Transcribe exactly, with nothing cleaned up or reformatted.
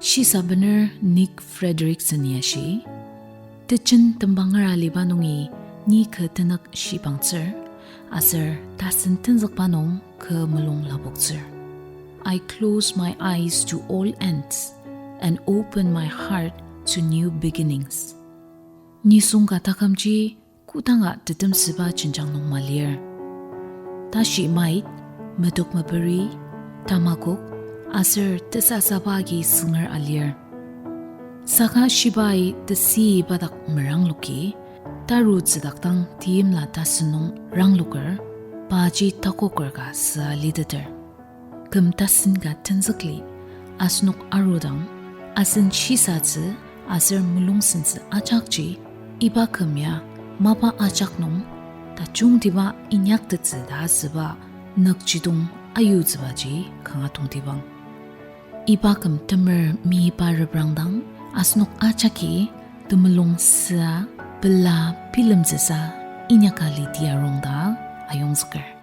Shisabener Nick Frederickson-i ashi, tejen tembanger aliba nungi ni kü tenük shibangtsür, aser tasen tenzükba nung kü mulung lapoktsür. I close my eyes to all ends and open my heart to new beginnings. Nisung ka takümji kodanga tetemsüba jenjang nung malir. Tashi mait, medok meperi, tamakok, aser tesasaba agi sünger alir. Saka shibai tesiba dak merangloki, tarutsü dak dang teimla tasen nung rangloker, paji takoker ka süa liteter. Küm tasen ka tenzükli, asenok arudang, asen shisatsü aser mulungsentsü ajakji, iba küm ya mapa ajak nung tajungtiba inyaktettsü ta asüba nükjidong ayutsübaji kanga tongtibang. Iba küm temer meyipa reprangdang, asenok ajaki temulung süa pela bilemtsüsa inyaka liti arung ta ayongzüker.